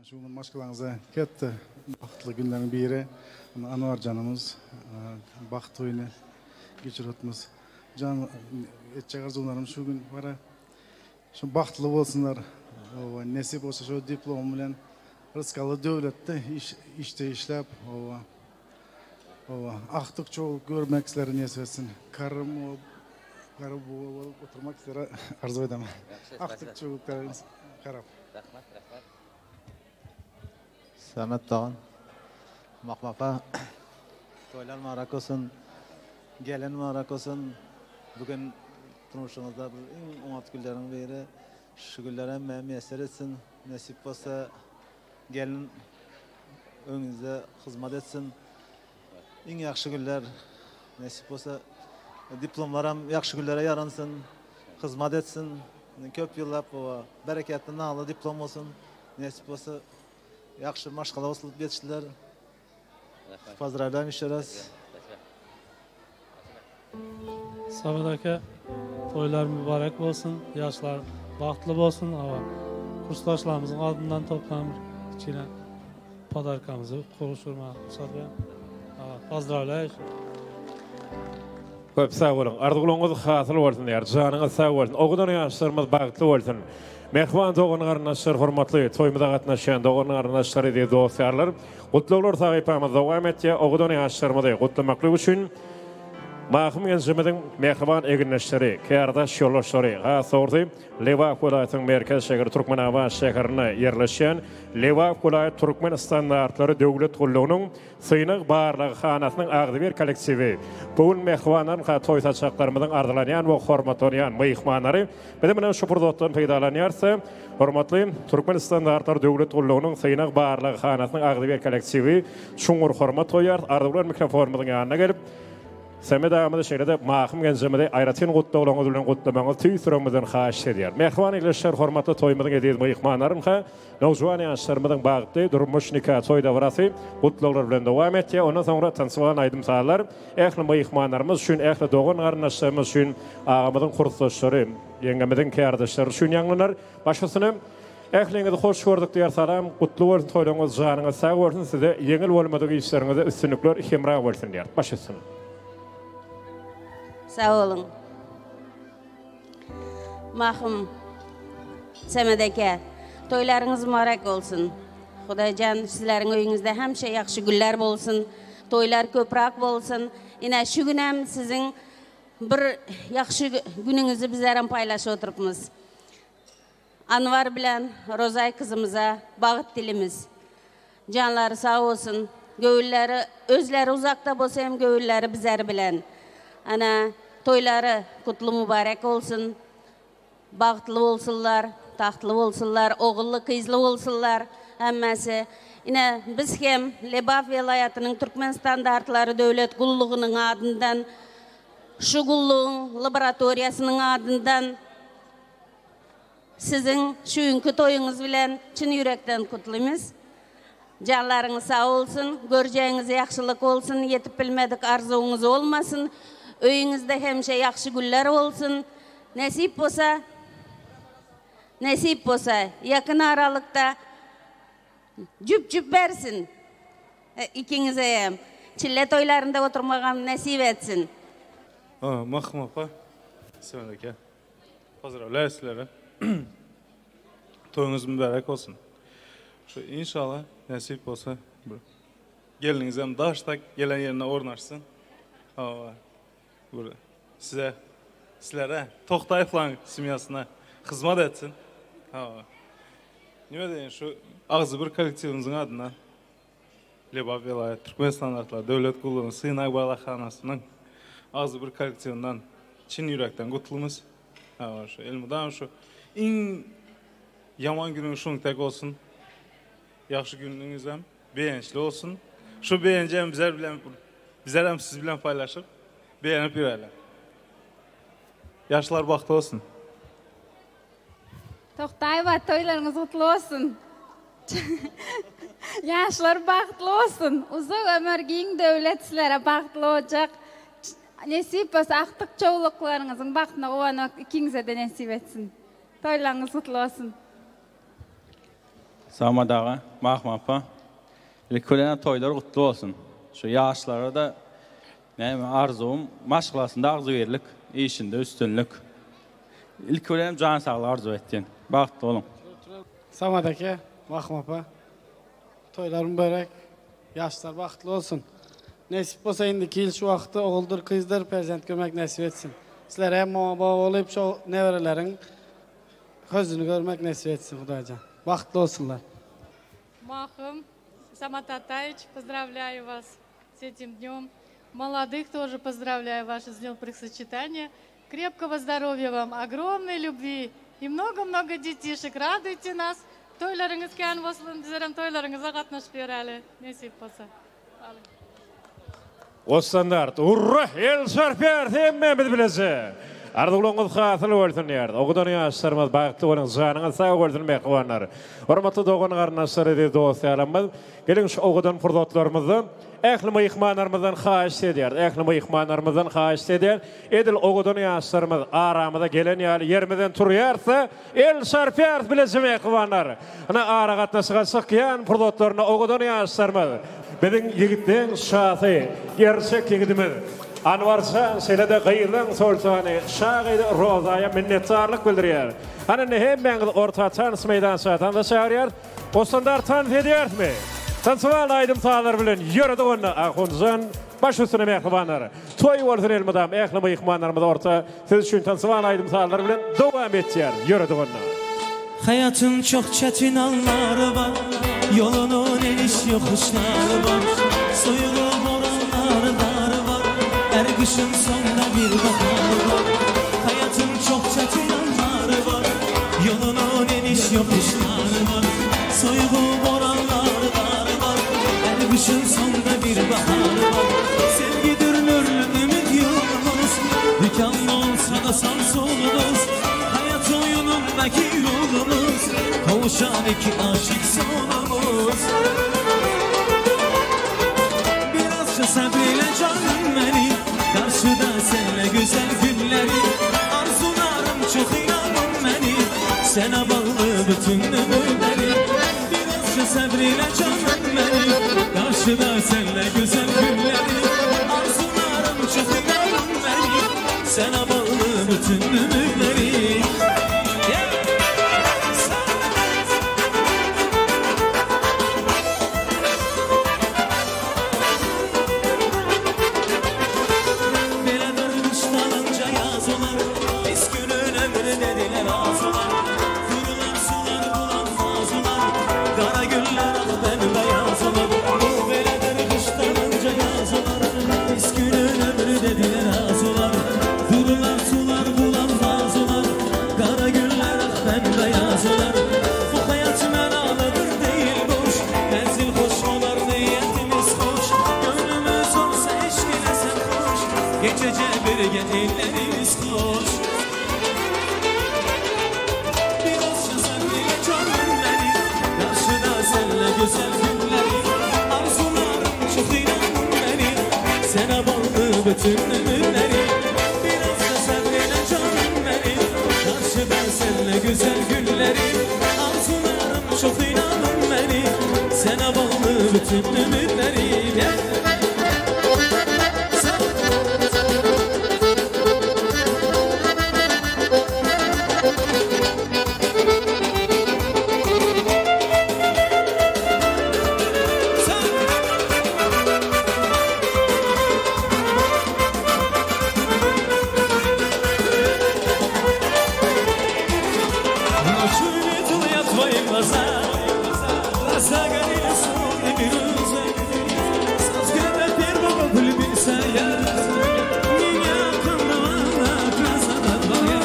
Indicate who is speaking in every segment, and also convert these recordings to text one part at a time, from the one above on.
Speaker 1: Şu gün maşgalaňyza ketde bagtly günleriň biri. Anwar janymyz bagt toýuny geçirip otyrmyz. Jan etjek arzuwlarym şu gün bara şu bagtly bolsunlar. Owa nesip bolsa şu diplom bilen rysgaly döwletde iş işde işläp owa owa agtyk çowluk görmek sizlere nesip etsin. Karym bolup garry buwa bolup oturmak sizlere arzuw edemen. Agtyk çowluklara garap.
Speaker 2: Rahmat rahmat.
Speaker 3: Samet dogan. Mahmapa toýlar mübarek bolsun. Gelen mübarek bolsun. Bu gün durmuşyňyzda bir iň oňat günleriň biri. Şu günler hemmä miýesser etsin. Nesip bolsa gelin öňüňizde hyzmat etsin. Iň ýagşy günler nesip bolsa diplomlaram ýagşy günlere ýaransyn. Hyzmat etsin. Köp ýyllap bereketli nally diplom bolsun. Nesip bolsa ýagşy maşgala bolup ýetişdiler. Pozdrawlýaýym ýeşe raz.
Speaker 4: Samat aka toýlar mübarek bolsun ýaşlar bagtly bolsun awa kursdaşlarymyzyň adyndan toplan bir kiçine podarkamyzy gowşurmaga rugsat beriň awa pozdrawlýaýyş.
Speaker 5: Köp sag boluň. Arzuwlaryňyz hasyl bolsun diýýär. Janyňyz sag bolsun. Owadan ýaşlarymyz bagtly bolsun. Mähriban dogan-garyndaşlar, hormatly toýumyza gatnaşýan dogan-garyndaşlar, eziz dost-ýarlar! Gutlaglar sahypamyz dowam etýär. Owadan ýaşlarymyzy gutlamaklyk üçin Mahym genjimiziň mähriban egindeşleri, kärdeş ýoldaşlary, has dogrusy, Lebap welaýatynyň merkez şäheri Türkmenabat şäherinde ýerleşýän Lebap welaýat Türkmen standartlary döwlet gullugynyň Synag barlaghanasynyň agzybir kollektiwi bu gün mähribanlarymyza toý saçaklarymyzyň arzylanýan we hormatlanýan myhmanlary biz bilen şu pursatdan peýdalanýarys. Hormatly Türkmen standartlary döwlet gullugynyň synag barlaghanasynyň agzybir kollektiwi çuňňur hormat goýýarys. Arzuwlar mikrofonymyzyň ýanyna gelip, Samet agamyzy şeýle-de Mahym genjemizi aýratyn gutlaglaryňyz bilen gutlamagyňyzy tüýs ýüregimizden haýyş edýäris. Mähriban ildeşler, hormatly toýumyzyň eziz myhmanlarymyza Nowjuwan ýaşlarymyzyň bagtly durmuş nika toý dabarasy gutlaglar bilen dowam etýär. Ondan soňra tansywan aýdym-sazlar ähli myhmanlarymyz üçin, ähli dogan-garyndaşlarymyz üçin, agamyzyň kursdaşlary, ýeňňemiziň kärdeşleri üçin ýaňlanar. Baş üstüne, ähliňizi hoş gördük diýer salam, gutly bolsun toýlaryňyz, janyňyz sag bolsun, size ýeňil bolmadyk işleriňizde üstünlikler hemra bolsun diýer. Baş üstüne.
Speaker 6: Sag boluň. Mahym Semed eke, toýlaryňyz mübarek bolsun. Hudaýjan sizleriň öýüňizde hemişe ýagşy günler bolsun, toýlar köprak bolsun. Ine şu günem siziň bir ýagşy günüňizi bizlerem paýlaşyp oturypmyz. Anwar bilen Rozaý kyzymyza bagt dilimiz. Janlary sag bolsun. Göwünleri özleri uzakda bolsa hem göwünleri bizler bilen. Ana toýlary kutly mübarek bolsun. Bagtly bolsunlar, tagtly bolsunlar, ogully kyzly bolsunlar hemmesi. Ine biz hem Lebap welaýatynyň Türkmen standartlary döwlet gullugynyň adyndan şu gullugyň laboratoriýasynyň adyndan Siziň şu günki toýuňyz bilen çyn ýürekden gutlymyz. Janlaryňyz sag bolsun, görjegiňiz ýagşylyk bolsun, ýetip bilmedik arzuwyňyz bolmasyn, öýüňizde hemişe ýagşy günler bolsun. Nesip bolsa, nesip bolsa, ýakyn aralykda jüp-jüp bersin ikiňize hem. Çille toýlarynda oturmagam nesip etsin.
Speaker 7: Mahym apa, Semen eke. Pozdrawlýaýas sizleri. Toýuňyz mübärek bolsun. Şu inşallah nesip bolsa bir gelniňizem daşda gelen ýerine ornaşsyn. Hawa. Bir size sizlere Toktaýewlaň semýasyna hyzmat etsin. Hawa. Nime diýen şu agzybir kollektiwimiziň adyndan Lebap welaýat Türkmen standartlary döwlet gullugynyň synag barlaghanasynyň agzybir kollektiwinden çyn ýürekden gutlymyz. Hawa, şu elmydama şu iň ýaman günüň şuň tek bolsun. Ýagşy günüňizem begençli bolsun. Şu begenji hem bizler bilen bizler hem siz bilen paýlaşyp begenip ýöräli. Ýaşlar bagtly bolsun.
Speaker 8: Toktaýewa toýlaryňyz gutly bolsun. Ýaşlar bagtly bolsun. Uzak ömür giň döwlet sizlere bagtly ojak. Nesip bolsa agtyk çowluklaryňyzyň bagtyna guwanmak ikiňizede nesip etsin. Toýlaryňyz gutly bolsun.
Speaker 2: Samat aga, Mahym apa. Ilki bilen toýlar gutly bolsun. Şu ýaşlara-da näme arzuwym maşgalasynda agzybirlik, işinde üstünlik. Ilki bilen jan saglyk arzuw etýän. Bagtly boluň.
Speaker 1: Samat eke, Mahym apa. Toýlar mübärek. Ýaşlar bagtly bolsun. Nesip bolsa indiki ýyl şu wagtda oguldyr kyzdyr perzent görmek nesip etsin. Sizlere hem mama baba bolup şo nebereleriň Közüni görmek nesip etsin Hudaýjan. Bagtly bolsunlar.
Speaker 9: Mahym, Самат Атаевич, поздравляю вас с этим днем. Молодых тоже поздравляю вас с днем бракосочетания. Крепкого здоровья вам, огромной любви и много-много детишек. Радуйте нас. Toýlaryňyz kän bolsun, bizlerem toýlaryňyza gatnaşyp ýöräli, nesip bolsa.
Speaker 5: Goşstandart, Urra! El çarpýarys hemmämiz bileje! Arzuwlaryňyz hasyl bolsun diýýäris. Owadan ýaşlarymyz bagtly boluň, janyňyz sag bolsun mähribanlar. Hormatly dogan-garyndaşlar, eziz dost-ýarlarymyz, geliň şu owadan pursatlarymyzda ähli myhmanlarymyzdan haýyşt edýäris, ähli myhmanlarymyzdan haýyşt edýän, edil owadan ýaşlarymyz aramyza gelen ýaly ýerimizden turýarys-da, El çarpýarys bileje mähribanlar. Ynha aragatnaşyga çykýan pursatlarynda owadan ýaşlarymyz, biziň ýigitleň şasy, gerçek ýigidimiz Anwarjan şeýle-de gyzlaň soltany şa gyzy Rozaýa minnetdarlyk bildirýär. Hany indi hemmäňizi orta tans meýdança tansa çagyrýarys. Ostandar tans edýärismi? Tansymal aýdym-sazlar bilen ýöredik onda Ahunjan. Baş üstüne mähribanlar. Toý bolsun elmydam ähli myhmanlarymyz orta siz üçin tansywan aýdym sazlar bilen dowam etýär ýöredik onda.
Speaker 10: Hayatın çok çetin anları var Yolunun eniş yokuşları var Soyulu boranları darı var Her kışın sonunda bir baharı var Hayatın çok çetin anları var Yolunun eniş yokuşları var Soyulu boranları darı var Her kışın sonunda bir baharı var Sevgidir nurlu ümit yolumuz Dikenli olsa da samsunumuz Hayat oyunundaki yolumuz Kavuşan iki aşık sonumuz Birazca sabreyle canım benim Karşıda senle güzel günleri Arzularım çok inanın beni Sana bağlı bütün ömürleri Birazca sabreyle canım benim Karşıda senle güzel günleri Arzularım çok inanın beni Sana bağlı bütün ömürleri Yeah! Beledir kışlanınca yaz olar Pis günün ömrü dediler az olar Kurular sular bulanmaz olar Kara güller ah bembeyaz olar Bu beledir kışlanınca yaz olar Pis günün ömrü dediler az olar Kurular sular bulanmaz olar Kara güller ah bembeyaz olar Bu hayat menalıdır değil boş Menzil hoş olar niyetimiz hoş Gönlümüz olsa eşk ile sarhoş Gecece birge ellerimiz hoş Birazca sabreyle canım benim Karşıda senle güzel günleri Arzularım çok inanın beni Sana bağlı bütün ömürleri Birazca sabreyle canım benim Karşıda senle güzel günleri Arzularım çok inanın beni Sana bağlı bütün ömürleri yeah. Ночью видел я твои глаза, глаза горели словно бирюза. Со взгляда первого влюбился я, меня околдовала красота твоя.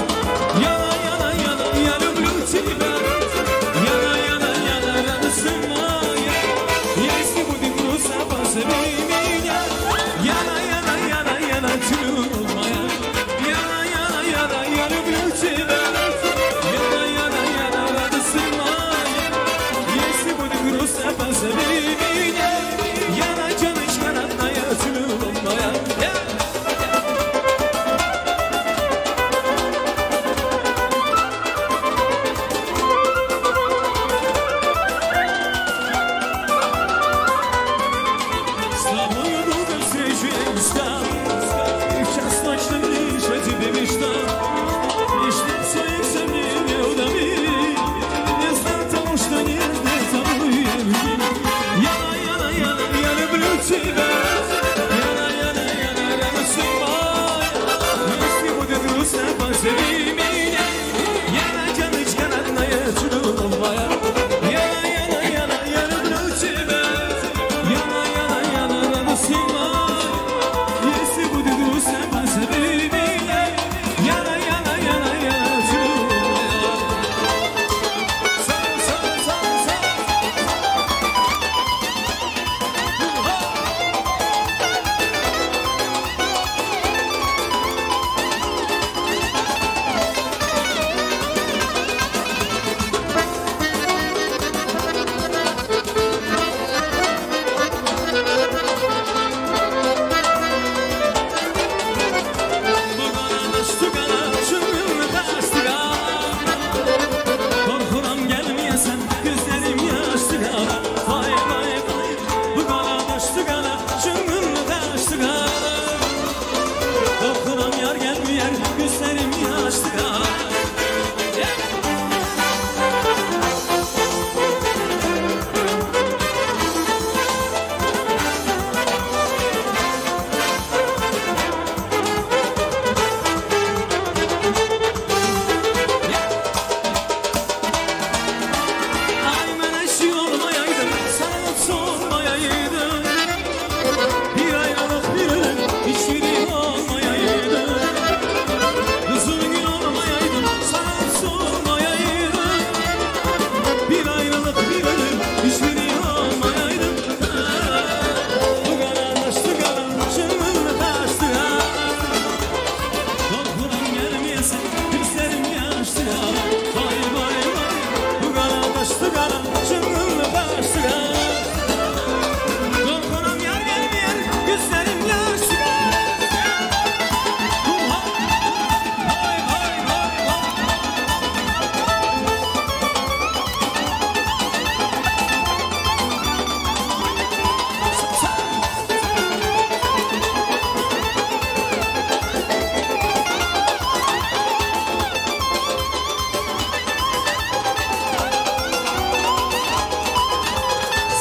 Speaker 10: Яна, Яна, Яна, я люблю тебя, Яна, Яна, Яна, радость моя. Если будет грустно, позови меня. Яна, Яна, Яна, Яна, любовь моя. Яна, Яна, Яна, я люблю тебя. Яна, Яна, Яна, радость моя. Если будет грустно, позови меня. Яна, Яночка, родная, любовь моя. Yeah!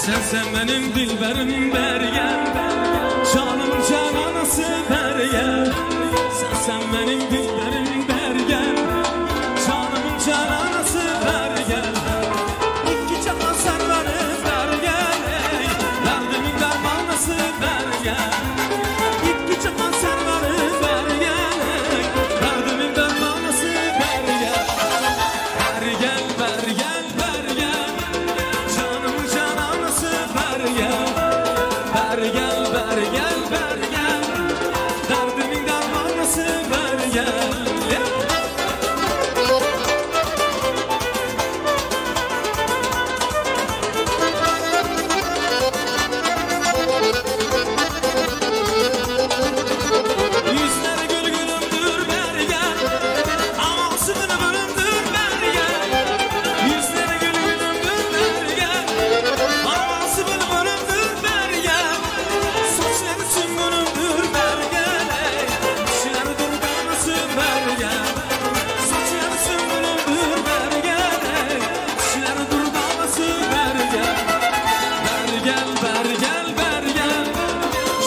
Speaker 10: Sen sen benim dilberim beri gel. Canım cananası beri gel. Sen sen benim dilberim beri gel. Canımın cananası beri gel. İki çatan serveri beri gel. Derdimin dermanısı beri gel. İki çatan serveri beri gel. Derdimin dermanısı beri gel. Beri gel, beri gel, beri gel. Canımın cananası beri gel. Beri gel, beri gel, beri gel. Derdimin dermanısı beri gel. Yüzleri gül gülümdür beri gel. Ağzı bülbülümdür beri gel. Yüzleri gül gülümdür beri gel. Ağzı bülbülümdür beri gel. Saçları sümbülümdür beri gel. Dişleri durganası beri gel. Saçları sümbülümdür beri gel. Dişleri durganası beri gel. Beri gel, beri gel, beri gel.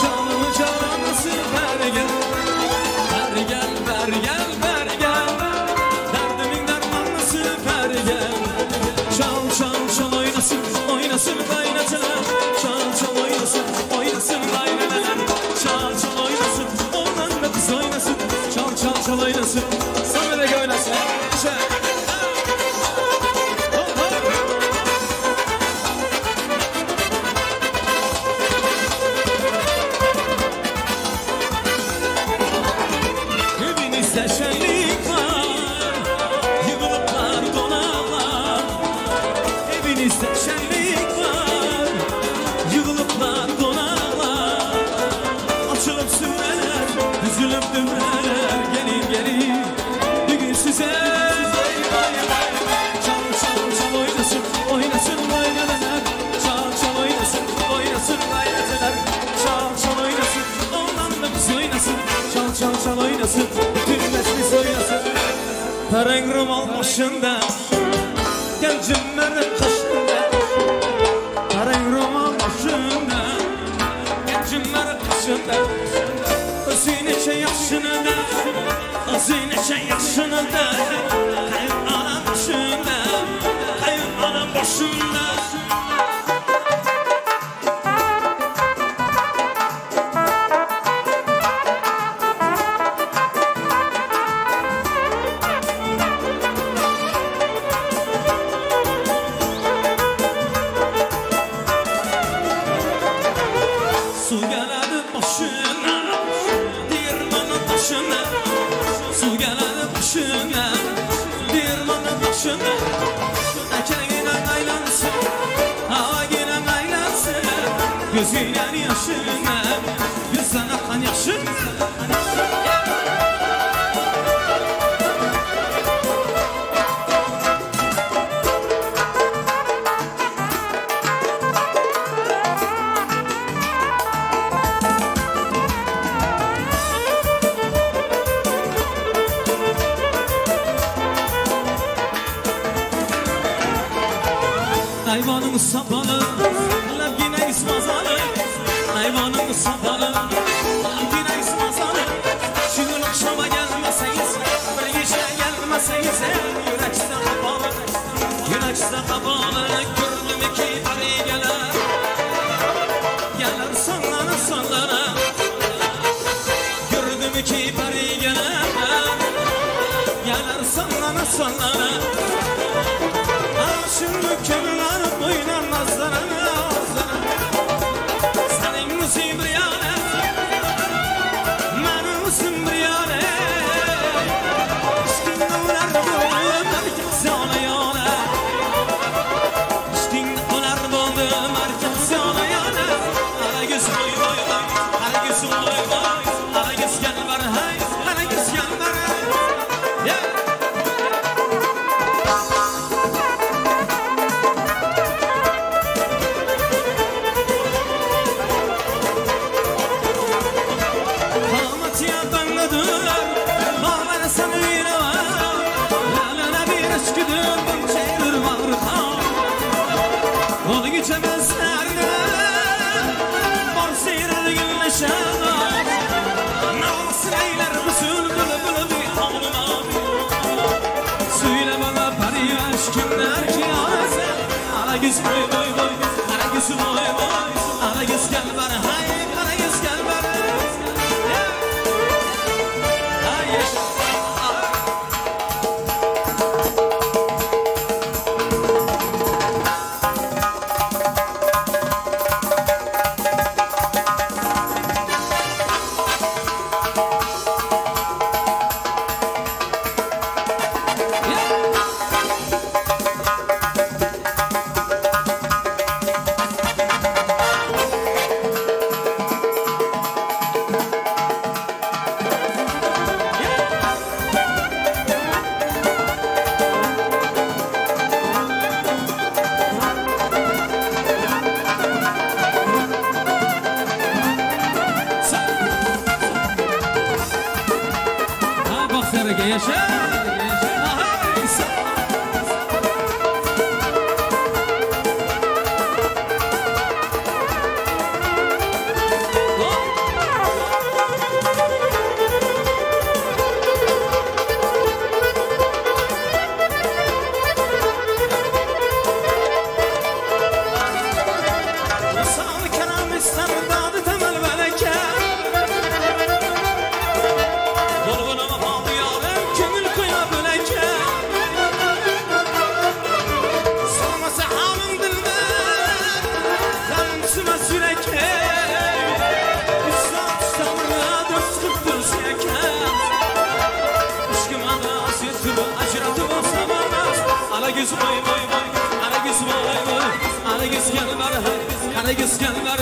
Speaker 10: Canımı cananası beri gel. Beri gel, beri gel, beri gel. Derdimin dermanlısı beri gel. Çal çal çal oynasın, oynasın kaynatalar. Çal çal oynasın, oynasın kaynanalar. Çal çal oynasın, oğlan da kız oynasın. Çal çal çal oynasın, Samet oynasın. Güzel. Evinizde şenlik var, yığılıplar konaklar. Evinizde şenlik var, yığılıplar konaklar. Açılıp süreler, düzülüp dümreler. Gelin gelin, bugün size. Çal çal çal oynasın, oynasın kaynanalar. Çal çal oynasın, oynasın kaynanalar. Çal çal oynasın, oğlan da kız oynasın. Çal çal çal oynasın, bütün meclis oynasın. Pereng romal başında, gencim benim kaşında. Pereng romal başında, gencim benim kaşında. Özü neçə yaşında, özü neçə yaşında. Kayıp anam başında, kayıp anam başında. Su geledi başına, dirmanın başına. Su geledi başına, dirmanın başına. Erkeğine kaynansın, ağayına kaynansın. Gözüyle yaşına, gözden akan yaşına. Hayvanın sapanı, ləbginə ismazalı. Hayvanın sapanı, ləbginə ismazalı. Şu gün akşama gelmeseniz, bir gece gelmeseniz. Yürek size kapalı, yürek size kapalı. Gördüm ki peri gelir, gelir sallana sallana. Gördüm ki peri gelir, gelir sallana sallana. Şimdi kömürler boyuna nazlarına nazlarına. Senin yüzün bir yâre, benim yüzüm bir yâre. İşkinde ular boyuna herkes yana yana. Çemenzerde Bor seýrelginleşen Nagmasyn eýler bu sülbül bülbi ogluma Söýle bana pariwaş kimler ki sen Karagöz boý boý boý Karagöz boý boý Karagöz gel bana hay Karagöz gel bana Hay yaşa. Ha bak serge yaşa. Aha, Sağ kelam ister dadı temel meleke. Dolgunuma bağlı yarım kömül kuya böleke. Sorması halım dilden, gamsıma süreke. Üç saat tamırına 444 siyeke. Işkıma da sütümü acıratı olsa varmaz. Ala göz boy boy boy, ala göz boy boy, ala göz gel var, ala göz gel var.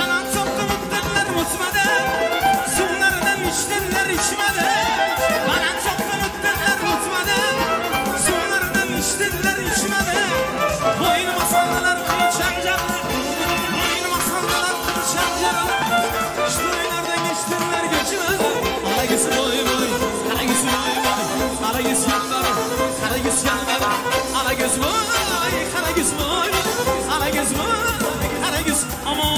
Speaker 10: Anam soktu mutlular mutmadı, Sulardan içtiler içmedi. Anam soktu mutlular mutmadı, Sulardan içtiler içmedi. Boynuma saldılar kılıç hancarı, Boynuma saldılar kılıç hancarı. Şöylerden geçtiler geçmedi. Karagöz boy boy, Karagöz boy boy, Karagöz yanları, Karagöz yanları, Karagöz boy, Karagöz boy, Karagöz boy, Karagöz aman.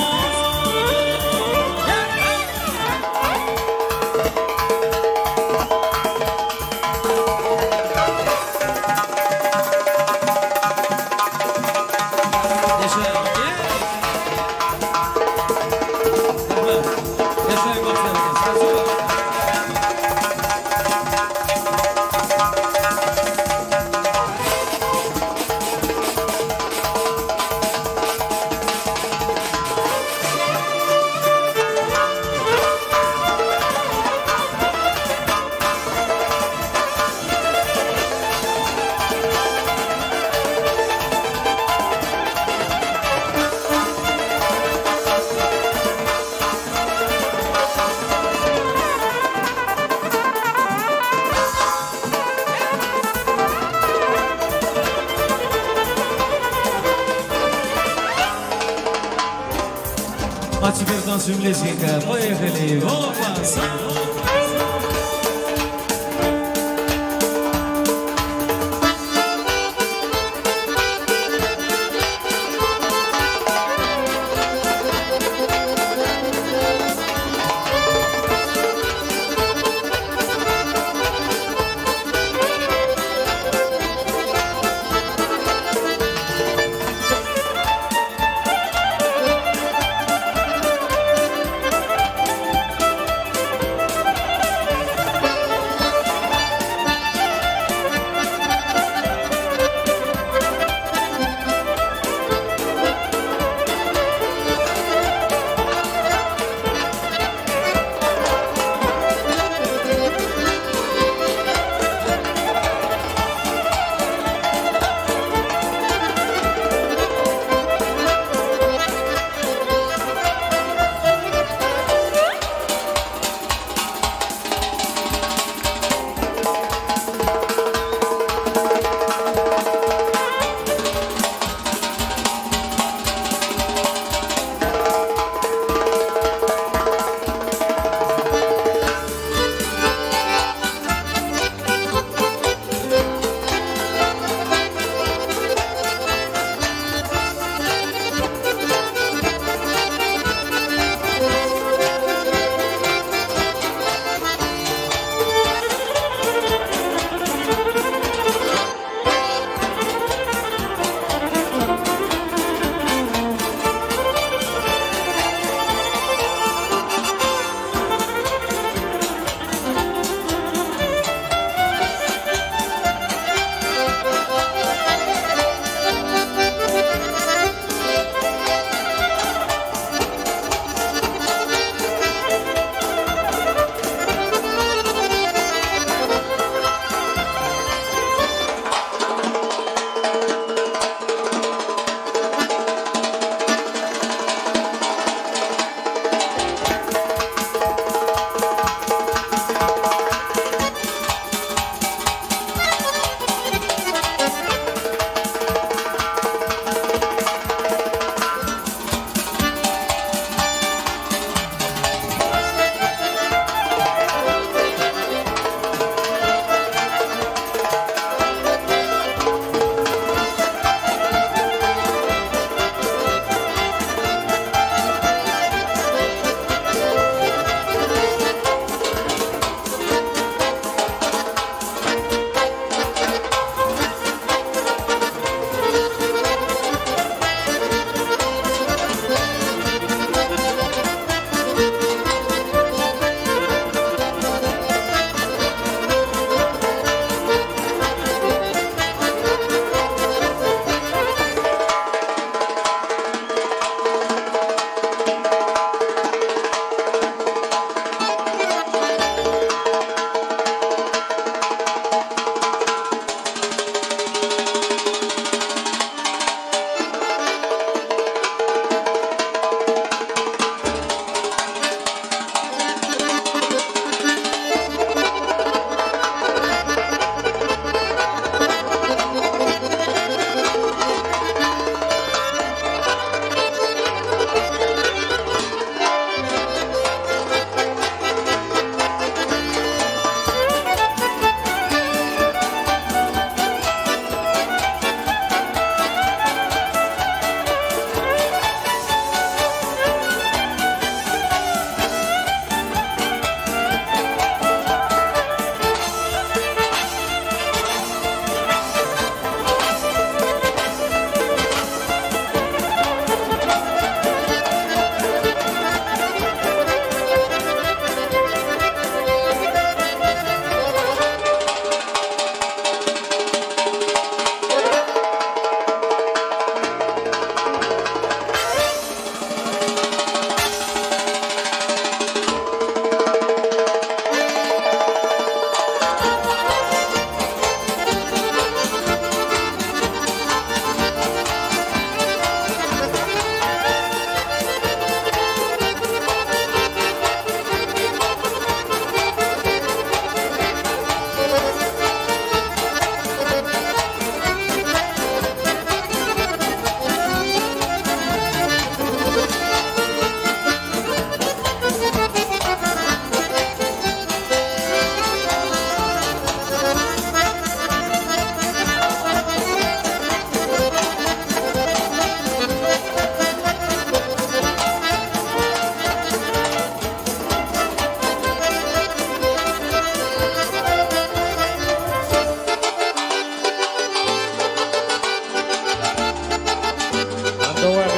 Speaker 10: Yaşa. Yaşa, bak sen. Спасибо. А теперь танцуем лезгинка. Поехали. Опа.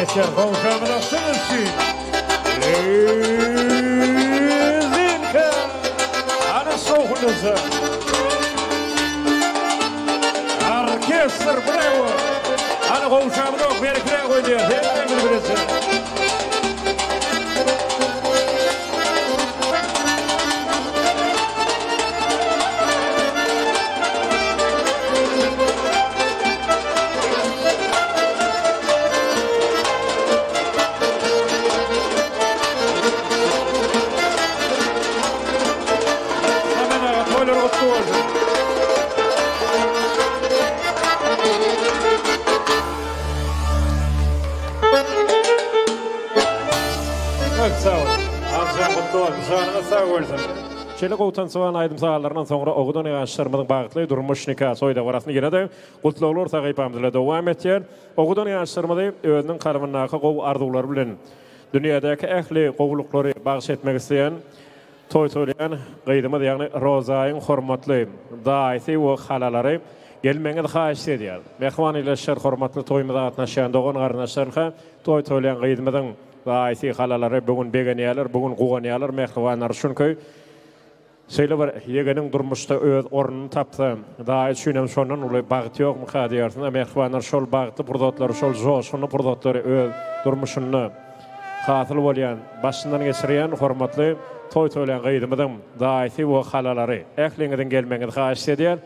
Speaker 5: etýär. Gowşamyza siz üçin. Lezinka. Ana şowhunlyja. Orkestr brawo. Ana gowşamyza berkräk oýnaýar. Hemmämiz bileje. Samet aga toýlar gutly bolsun. Köp sag bol. Agşam gutly bolsun. Janyňyz sag bolsun. Şeýle gowy tansywan aýdym-sazlaryndan soňra owadan ýaşlarymyzyň bagtly durmuş nika toý dabarasyny ýene-de gutlaglar sahypamyz bilen dowam etýär. Owadan ýaşlarymyzy özüniň kalbyndaky gowy arzuwlary bilen dünýädäki ähli gowulyklary bagyş etmek isleýän toý toýlaýan gyzymyz ýagny Rozaýyň hormatly daýysy we halalary gelmegiňizi haýyşt edýär. Mähriban ildeşler hormatly toýumyza gatnaşýan dogan-garyndaşlarynka Toý toýlaýan gyzymyzyň daýysy, halalary bu gün begenýärler, bu gün guwanýarlar mähribanlar. Çünki şeýle bir ýegeniň durmuşda öz ornuny tapsa, daýy üçin hem şondan uly bagt ýokmyka diýersiň. Mähribanlar şol bagtly pursatlary, şol joşgunly pursatlary öz durmuşynda hasyl bolýan, başyndan geçirýän hormatly toý toýlaýan gyzymyzyň daýysy we halalary ähliňiziň gelmegiňizi haýyşt edýär.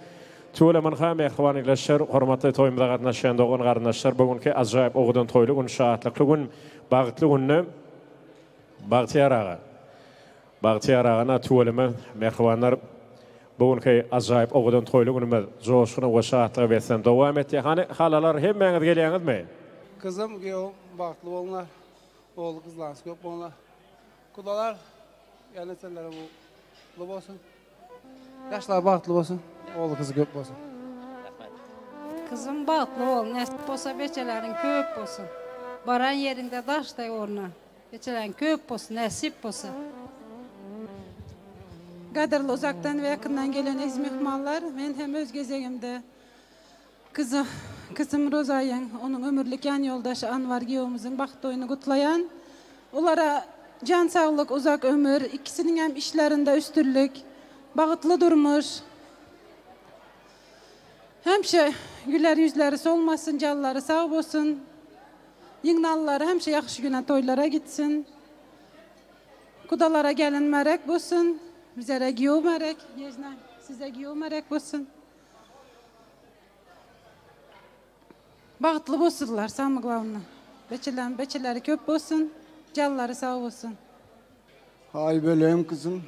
Speaker 5: Tüweleme ynha mähriban ildeşler, hormatly toýumyza gatnaşýan dogan garyndaşlar bu günki ajaýyp owadan toýly gün, şatlykly gün, bagtly günde Bagtyýar aga. Bagtyýar agana tüweleme mähribanlar bu günki ajaýyp owadan toýly günümiz joşguna we şatlyga beslenip dowam etýär. Hany halalar hemmäňiz gelýäňizmi?
Speaker 11: Gyzym giýewim bagtly bolunlar. Ogul gyzlaryňyz köp bolunlar. Gudalar ýaneselleri gutly bolsun. Ýaşlar bagtly bolsun, ogly gyzy köp bolsun.
Speaker 12: Gyzym bagtly bol, nesip bolsa beçeleriň köp bolsun. Baran ýeriňde daşday orna. Beçeleriň köp bolsun, nesip bolsa.
Speaker 13: Gadyrly uzakdan we ýakyndan gelen eziz myhmanlar, men hem öz gezegimde kyzy kyzym Rozaýyň, onuň ömürlik ýan ýoldaşy Anwar giýewimiziň bagt toýuny gutlaýan. Olara jan saglyk, uzak ömür, ikisiniňem işlerinde üstünlik, bagytly durmuş. Hemşe güler ýüzleri solmasyn, janlary sag bolsun. Ýygnanlary hemşe ýagşy güne toýlara gitsin. Gudalara gelin märek bolsun, bizere giýew märek, ýejne size giýew märek bolsun. Bagtly bolsunlar samy glawny. Beçelem beçeleri köp bolsun, janlary sag bolsun.
Speaker 14: Haý böleýin gyzym.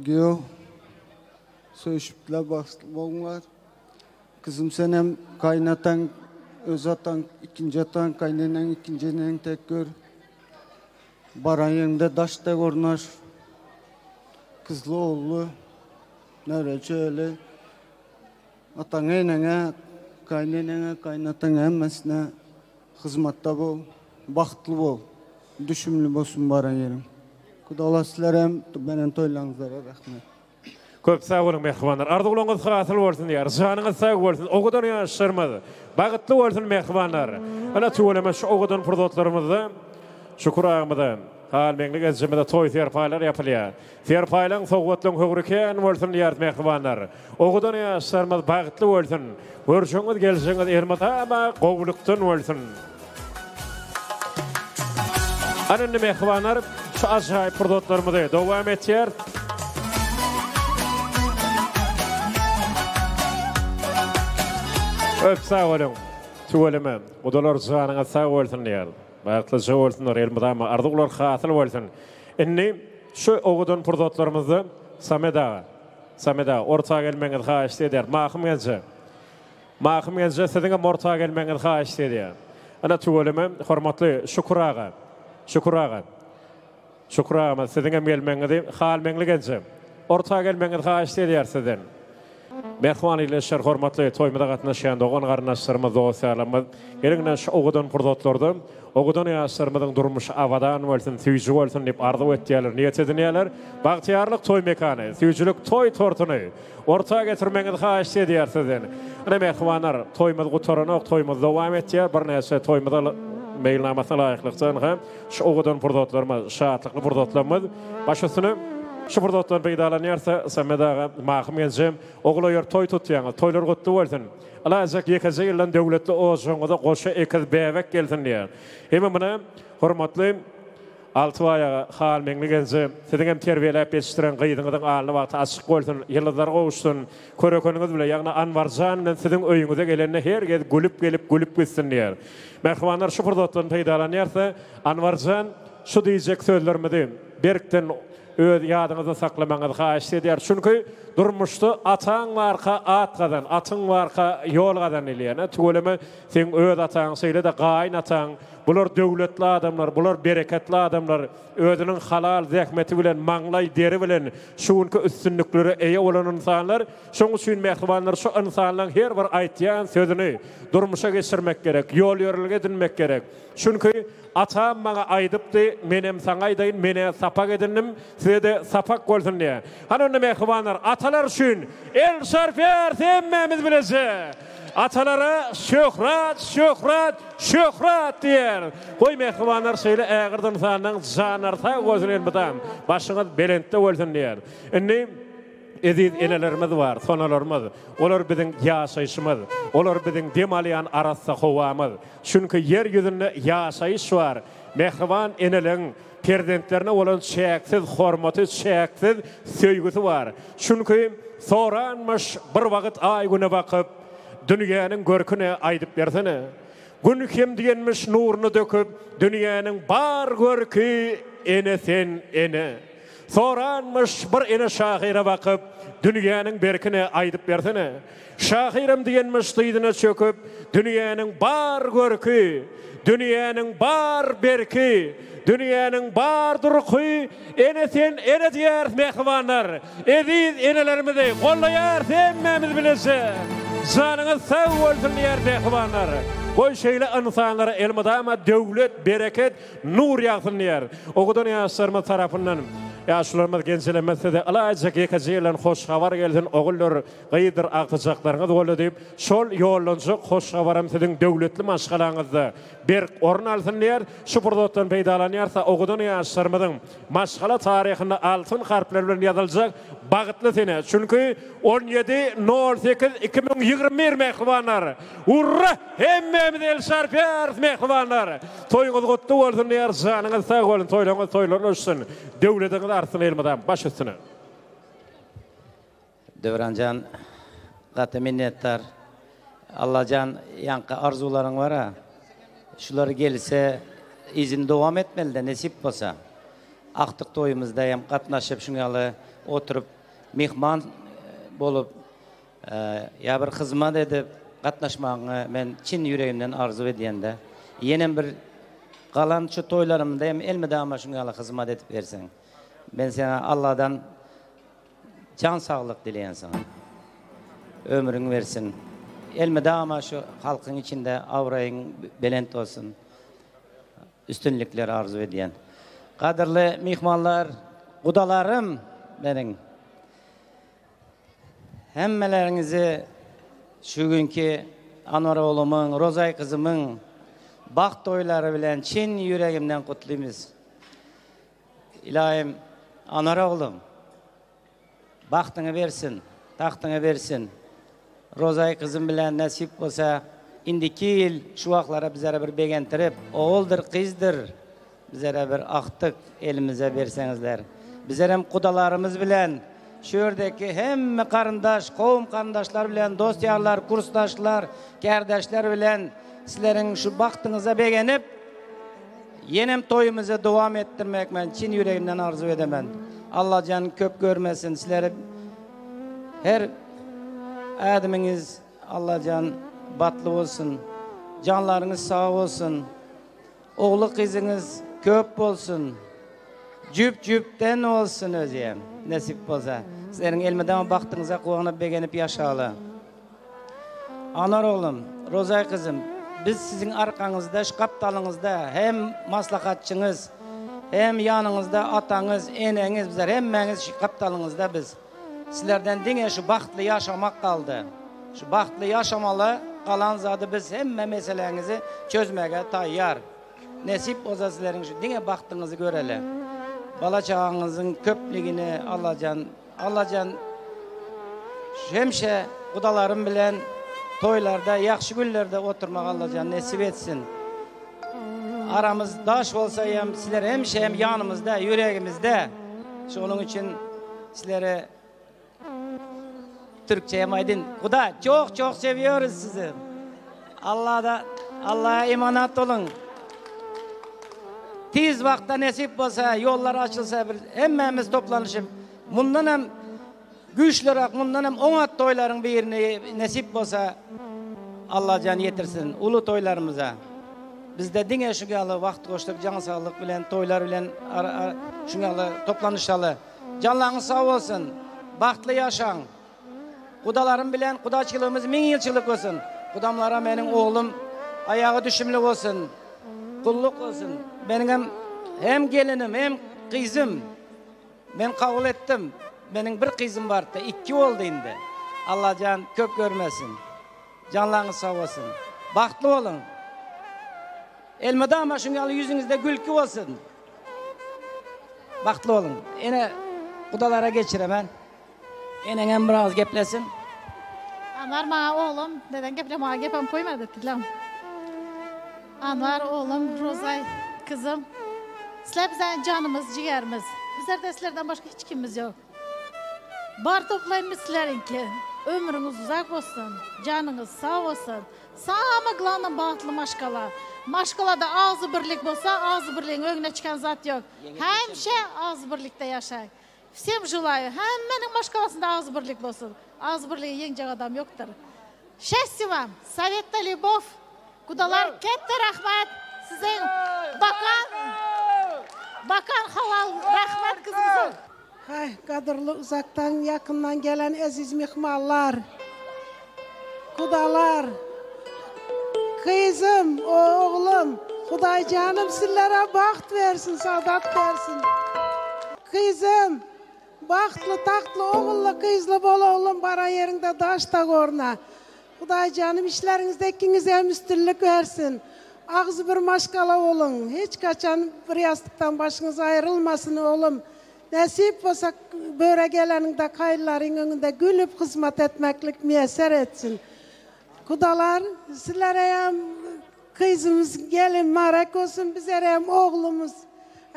Speaker 14: Giýew söýüşipdiler bagtly bolunlar. Gyzym senem gaýynataň öz ataň ikinji ataň gaýyneneň ikinji eneň tek gör. Baran ýeriňde daş dek ornaş. Gyzly ogully Näreje öli ataňa eneňe gaýyneneňe gaýynataňa hemmesine hyzmatda bol bagtly bol düşümli bolsun baran ýeriň Gudala sizlerem menen toýlaňyzlara rahmet.
Speaker 5: Köp sag boluň mähribanlar. Arzuwlaryňyz hasyl bolsun diýýäris. Janyňyz sag bolsun. Owadan ýaşlarymyz bagtly bolsun mähribanlar. Ine tüweleme şu owadan pursatlarymyzda Şükür agamyza, Halmeňli ejemize toý serpaýlar ýapylýar. Serpaýlaň sowgatlaň höwri kän bolsun diýýäris mähribanlar. Owadan ýaşlarymyz bagtly bolsun. Görşüňiz gelşiňiz elmydama gowulykdan bolsun. Ana indi mähribanlar şu ajaýyp pursatlarymyzy dowam etýäris. Köp sag boluň. Tüweleme. Gudalar janyňyz sag bolsun diýýäris. Bagtlyja bolsunlar elmydama arzuwlar hasyl bolsun. Indi şu owadan pursatlarymyzda Samet aga, Samet aga orta gelmegiňizi haýyşt edýäris. Mahym genje. Mahym genje siziňem orta gelmegiňizi haýyşt edýän. Ine tüweleme hormatly Şükür aga. Şükür aga. Şükür agamyz siziňem gelmegiňizi Halmeňli genje. Orta gelmegiňizi haýyşt edýäris sizden. Mähriban ildeşler hormatly toýumyza gatnaşýan dogan garyndaşlarymyz dost ýarlarymyz geliň ine şu owadan pursatlarda. Owadan ýaşlarymyzyň durmuşy abadan bolsun, süýji bolsun diýip arzuw etýärler, niýet edinýärler. Bagtyýarlyk toý mekany, süýjülik toý tortuny orta getirmegiňizi haýyşt edýäris sizden. Ine mähribanlar, toýumyz gutaranok, toýumyz dowam etýär. Birnäçe toýumyza meýilnamasyna laýyklykda ynha şu owadan pursatlarymyz, şatlykly pursatlarymyz baş üstüne. Şu pursatdan peýdalanýarys, Samet aga, Mahym genjem, ogul-oýar toý tutýaňyz, toýlar gutly bolsun! Alajak ýekeje ýyldan döwletli ojagyňyza goşa ekiz bäbek gelsin diýýär. Hemem muny hormatly Altybaý aga, Halmeňli genje, siziň hem terbiýeläp ýetişdiren gyzyňyzyň alny bagty açyk bolsun, ýyldyzlary gowuşsyn, körekeniňiz bile, ýagny Anwarjan bilen siziň öýüňize gelende her gez gülüp gelip, gülüp gitsin diýýär. Mähribanlar şu pursatdan peýdalanýarys-da, Anwarjan şu diýjek sözlerimizi berkden Öz ýadyňyzda saklamagyňyzy haýyşt edýäris. Çünki durmuşda ataň barka at gazan, atyň barka ýol gazan diýilýär. Tüweleme seň öz ataň, şeýle-de gaýyn ataň, bular döwletli adamlar, bular bereketli adamlar, özüniň halal zähmeti bilen, maňlaý deri bilen şu günki üstünliklere eýe bolan ynsanlar. Şoň üçin mähribanlar şu ynsanlaň her bir aýtýan sözüni durmuşa geçirmek gerek, ýol-ýörelge edinmek gerek. Çünki Atam maňa aýdypdy, menem saňa aýdaýyn, men-ä sapak edindim, size-de sapak bolsun diýýär. Hany onda mähribanlar, atalar üçin el çarpýarys hemmämiz bileje! Atalara şöhrat, şöhrat, şöhrat diýýäris! Goý mähribanlar şeýle ägirt ynsanlaň janlary sag bolsun elmydam, başyňyz belentde bolsun diýýäris. Indi eziz enelerimiz bar, sonalarymyz, olar biziň ýaşaýşymyz, olar biziň dem alýan arassa howamyz. Çünki ýer ýüzünde ýaşaýyş bar, mähriban eneleň perzentlerine bolan çäksiz hormaty, çäksiz söýgüsi bar. Çünki soranmyş bir wagt Aý-Güne bakyp, Dünýäniň görki ne, aýdyp bersene. Gün hem diýenmiş nuruny döküp, Dünýäniň bar görki ene sen, ene. Soranmyş bir ene şahyra bakyp, Dünýäniň berki ne, aýdyp bersene. Şahyram diýenmiş dyzyna çöküp, Dünýäniň bar görki, dünýäniň bar berki, dünýäniň bar durky, ene sen, ene diýýäris mähribanlar! Eziz enelerimizi gollaýarys hemmämiz bileje! Janyňyz sag bolsun diýýäris mähribanlar! Goý şeýle ynsanlara elmydama döwlet, bereket, nur ýagsyn diýýär. Owadan ýaşlarymyz tarapyndan Ýaşularymyz genjelemez size ylaýjak ýekeje ýyldan hoş habar gelsin oguldyr gyzdyr agtyjaklaryňyz boldy diýip, şol ýollanjak hoş habaram siziň döwletli maşgalaňyzda berk orun alsyn diýer. Şu pursatdan peýdalanýarsa owadan ýaşlarymyzyň maşgala taryhynda altyn harplar bilen ýazyljak bagtly sene. Çünki on ýedi nol sekiz 2021 mähribanlar! Urra! Hemmämiz el çarpýarys mähribanlar! Toýuňyz gutly bolsun diýýäris, janyňyz sag bolsun, toýlaryňyz toýlardan öçsün, döwletiňiz artsyn elmydam, baş üstüne.
Speaker 15: Döwranjan gaty minnetdar. Allajan ýaňky arzuwlaryň bara. Şular gelse yzyny dowam etmelide nesip bolsa. Agtyk toýumyzda hem gatnaşyp şuň ýaly oturyp myhman bolup ýa bir hyzmat edip gatnaşmagyňy men çyn ýüregimden arzuw edýände. Ýenem bir galan şu toýlarymda hem elmydama şuň ýaly hyzmat edip berseň. Men saňa Alladan Jan saglyk dileýän saňa. Ömrüň bersin. Elmydama şu halkyň içinde abraýyň belent bolsun. Üstünlikler arzuw edýän. Gadyrly myhmanlar, gudalarym meniň. Hemmeleriňizi şu günki Anwar oglumyň, Rozaý gyzymyň bagt toýlary bilen çyn ýüregimden gutlymyz. Ylaýym Anar oglum, bagtyňy bersin, tagtyňy bersin. Rozaý gyzym bilen nesip bolsa, indiki ýyl şu wagtlara bizlere bir begentirip, oguldyr, gyzdyr, bizlere bir agtyk elimize berseňizler. Bizlerem gudalarymyz bilen, şu ýerdeki hemme garyndaş, kowum-garyndaşlar bilen, dost-ýarlar, kursdaşlar, kärdeşler bilen sizleriň şu bagtyňyza begenip, Ýenem toýumyzy dowam etdirmek men çyn ýüregimden arzuw edemen. Allajan köp görmesin sizleri her ädimiňiz Allajan batly bolsun. Janlaryňyz sag bolsun. Ogly gyzyňyz köp bolsun. Jüp jüpden bolsun özem nesip bolsa. Sizleriň elmydama bagtyňyza guwanyp begenip ýaşaly. Anar oglum, Rozaý gyzym. Biz siziň arkaňyzda, şu gapdalyňyzda hem maslahatçyňyz, hem ýanyňyzda ataňyz, eneňiz, bizler hemmäňiz şu gapdalyňyzda biz. Sizlerden diňe şu bagtly ýaşamak galdy. Şu bagtly ýaşamaly, galan zady biz hemme meseläňizi çözmäge taýýar. Nesip bolsa sizleriň şu diňe bagtyňyzy göreli. Bala çagaňyzyň köpligini Allajan Allajan hemşe gudalarym bilen toýlarda ýagşy günlerde oturmak Allajan nesip etsin. Aramyz daş bolsa hem sizler hemşe hem ýanymyzda ýüregimizde. Şonuň üçin sizlere Türkçe hem aýdyn. Guda çok çok seviyoruz sizi. Allah'a Allah'a emanet olun. Tiz wagtda nesip bolsa, ýollar açylsa bir hemmämiz toplanyşyp, mundan hem güýçliräk, mundan hem oňat toýlaryň birini nesip bolsa Allajan ýetirsin uly toýlarymyza. Bizde diňe şu ýaly wagt goşup, jan saglyk bilen, toýlar bilen şu ýaly toplanyşaly. Janlaryňyz sag bolsun. Bagtly ýaşaň. Gudalarym bilen gudaçylygymyz müňýylçylyk bolsun. Gudamlara meniň oglum aýagy düşümli bolsun. Gulluk bolsun. Meniňem hem gelinim hem gyzym. Men kabul etdim. Meniň bir gyzym bardy, ikki boldy indi. Allajan köp görmesin. Janlaryňyz sag bolsun. Bagtly boluň. Elmydama şuň ýaly ýüzüňizde gülki bolsun. Bagtly boluň. Ene gudalara geçiremen. Eneňem biraz geplesin.
Speaker 16: Anwar maňa oglum neden geple maňa gepem koýmady tilem. Anwar oglum Rozay kyzym. Sizler biziň janymyz jigerimiz. Bizlerde sizlerden başga hiç kimimiz ýok. Bar toplaýmyz sizleriňki. Ömrüňiz uzak bolsun. Janyňyz sag bolsun. Sama glawny bagtly maşgala. Maşgalada agzy birlik bolsa agzy birligiň öňüne çykan zat ýok. Hämişe agzy birlikde ýaşaý. Wsem želaýu hemmeniň maşgalasynda agzy birlik bolsun. Agzy birligi ýeňjek adam ýokdyr. Şästýe wam. Sowetda lýubow. Gudalar ketde rahmat. Siziň bakan bakan halal rahmat gyzymyza.
Speaker 17: Haý, gadyrly uzakdan, ýakyndan gelen eziz myhmanlar, gudalar, gyzym, oglum, Hudaýjanym sizlere bagt bersin, sadat bersin. Gyzym, bagtly, tagtly, ogully, gyzly bol oglum, baran ýeriňde daş-da gorna. Hudaýjanym işleriňizde ikiňize hem üstünlik bersin. Agzy bir maşgala boluň. Hiç haçan bir ýassykdan başyňyz aýrylmasyn oglum. Nesip bolsa böre geleniňde kaýyllaryň öňünde gülüp hyzmat etmeklik miýesser etsin. Gudalar sizlere hem gyzymyz gelin marek bolsun bizlere hem oglumyz.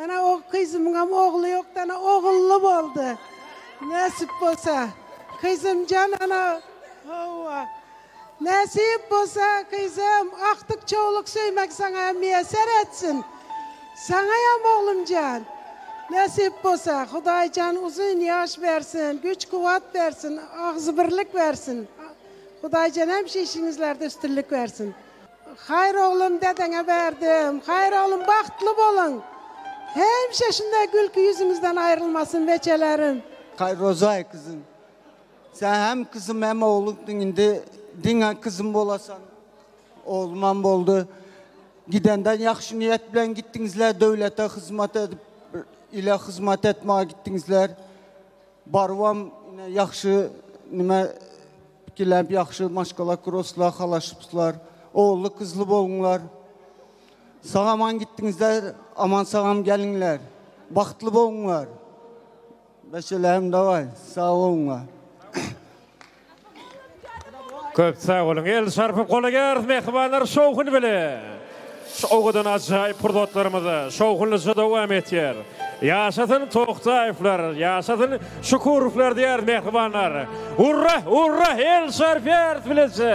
Speaker 17: Ana o gyzymyň hem ogly ýokdy ana ogully boldy. Nesip bolsa gyzymjan ana hawa. Nesip bolsa gyzym agtyk çowluk söýmek saňa hem miýesser etsin. Saňa hem oglumjan. Nesip bolsa Hudaýjan uzyn ýaş bersin, güç kuwwat bersin, agzybirlik bersin. Hudaýjan hemişe işiňizlerde üstünlik bersin. Haýyr oglum dedeňe berdim. Haýyr oglum bagtly boluň. Hemişe şunday gülki ýüzüňizden aýrylmasyn beçelerim.
Speaker 14: Haý Rozaý kyzym. Sen hem kyzym hem oglumdyň indi diňe kyzym bolasan. Oglumam boldy. Gidenden ýagşy niýet bilen gitdiňizler döwlete hyzmat edip ile hyzmat etmäge gitdiňizler. Barybam ine ýagşy nime Pikirlenip ýagşy maşgala kuraslar, halaşypslar. Ogully kyzly boluňlar. Sag aman gitdiňizler, aman sagam geliňler. Bagtly boluňlar. Beşelerim daway, sag boluňlar.
Speaker 5: Köp sag boluň. El çarpyp golaýarys mähribanlar şowhun bile. Şu owadan ajaýyp pursatlarymyzy şowhunlyja dowam etýär. Ýaşasyn Toktaýewler, ýaşasyn Şukurowlar diýýäris mähribanlar. Urra, urra, el çarpýarys bileje.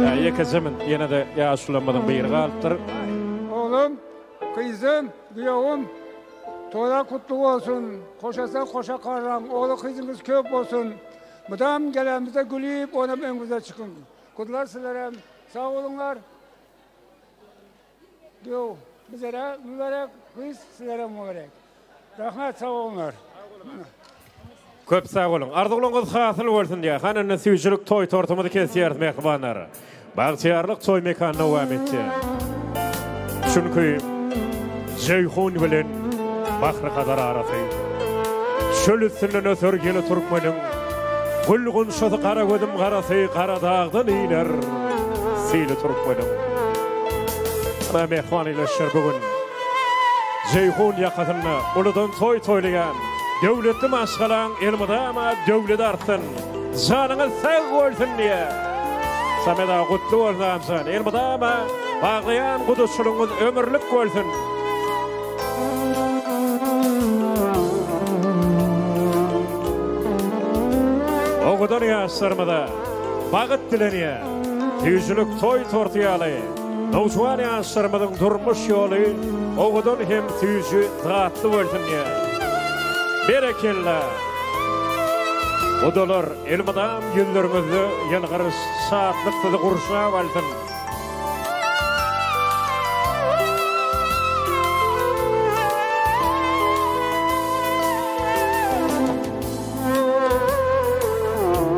Speaker 5: Ýa ýekeje min, ýene-de ýaşulamyzyň biri galypdyr.
Speaker 18: Oglum, gyzym, giýewim, toýlar gutly bolsun, hoşasan hoşa garraň, ogly gyzyňyz köp bolsun. Mydam gelenimizde gülüp oýnap öňümize çykyň. Gyzlar sizlerem sag boluňlar. Giýew bizlere mübärek, gyz sizlere mübärek. Rahmet sag boluňlar.
Speaker 5: Köp sag boluň. Arzuwlaryňyz hasyl bolsun diýýär. Hany indi süýjülik toý tortumyzy kesýäris mähribanlar. Bagtyýarlyk toý mekany dowam etýär. Çünki Jeýhun bilen Bahry Hazar arasy. Çöl üstünden öser ýeli türkmeniň. Gül gunçasy gara gözüm garasy gara dagdan iner sili türkmeniň. Ana mähriban ildeşler bu gün Jeýhun ýakasynda uludan toý toýlaýan döwletli maşgalaň elmydama döwleti artsyn, janyňyz sag bolsun diýýär. Samet aga gutly bolsun agamjan, elmydama baglaýan guduçylygyňyz ömürlik bolsun. Owadan ýaşlarymyza bagyt dilenýär. Süýjülik toý torty ýaly nowjuwan ýaşlarymyzyň durmuş ýoly owadan hem süýji datly bolsun diýýär. Berekella! Gudalar, elmydam ýüzleriňizde ýylgyryş, şatlyk sizi gurşap alsyn!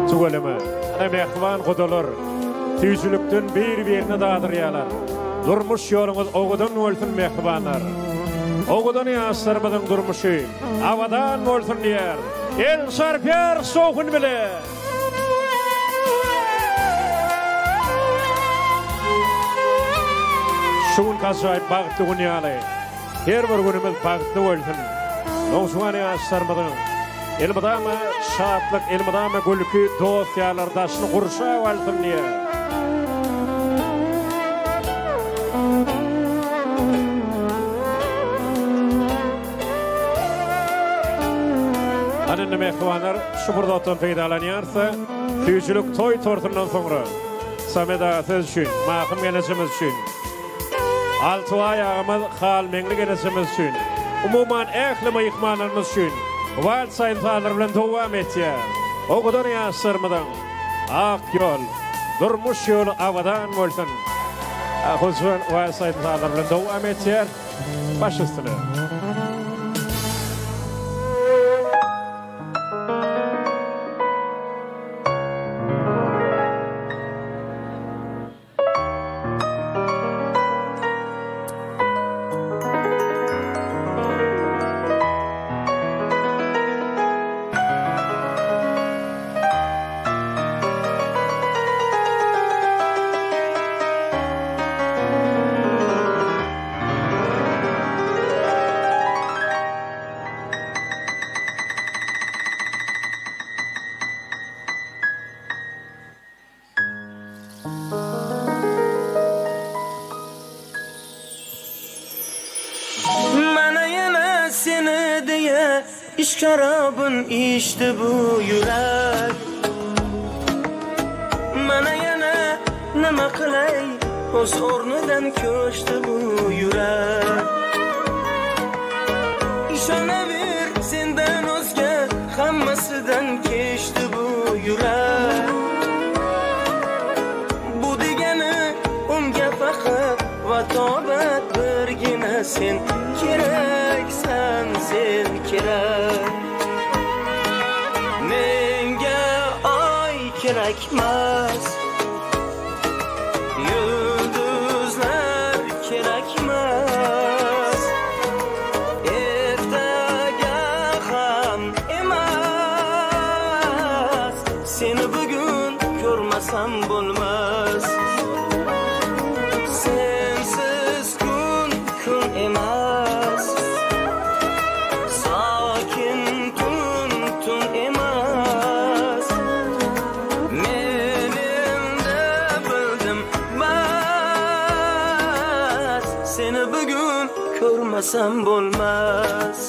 Speaker 5: Tüweleme, ana mähriban gudalar süýjülikden bir-birine dadyrýarlar. Durmuş ýoluňyz owadan bolsun mähribanlar. Owadan ýaşlarymyzyň durmuşy abadan bolsun diýýär. El çarpýar şowhun bile. Şu gün ajaýyp bagtly gün ýaly. Her bir günümiz bagtly bolsun. Nowjuwan ýaşlarymyzyň elmydama şatlyk, elmydama gülki, dost-ýarlar daşyny gurşap alsyn diýýär. Hany indi mähribanlar şu pursatdan peýdalanýarys-da, süýjülik toý tortundan soňra Samet aga siz üçin, Mahym gelnejemiz üçin, Altybaý agamyz Halmeňli gelnejemiz üçin, umuman ähli myhmanlarymyz üçin wals aýdym-sazlar bilen dowam etýär. Owadan ýaşlarymyzyň ak ýol, durmuş ýoly abadan bolsun! Hujran wals aýdym-sazlar bilen dowam etýär. Baş üstüne.
Speaker 19: Mana ýene seni diýe Yşk şarabyn içdi bu ýürek Mana ýene nima kylaý Öz ornudan köçdi bu ýürek Işanawer senden özge Hammasidan keçdi bu ýürek Bu degeni unga faqat va tobat birgina sen keraksan sen kerak Menga oy kerakmas Yulduzlar kerakmas Ertaga ham emas Seni bugun ko'rmasam bo'lmas Sensiz kun kun emas Sokin tun tun emas Men endi bildim bas Seni bugun ko'rmasam bo'lmas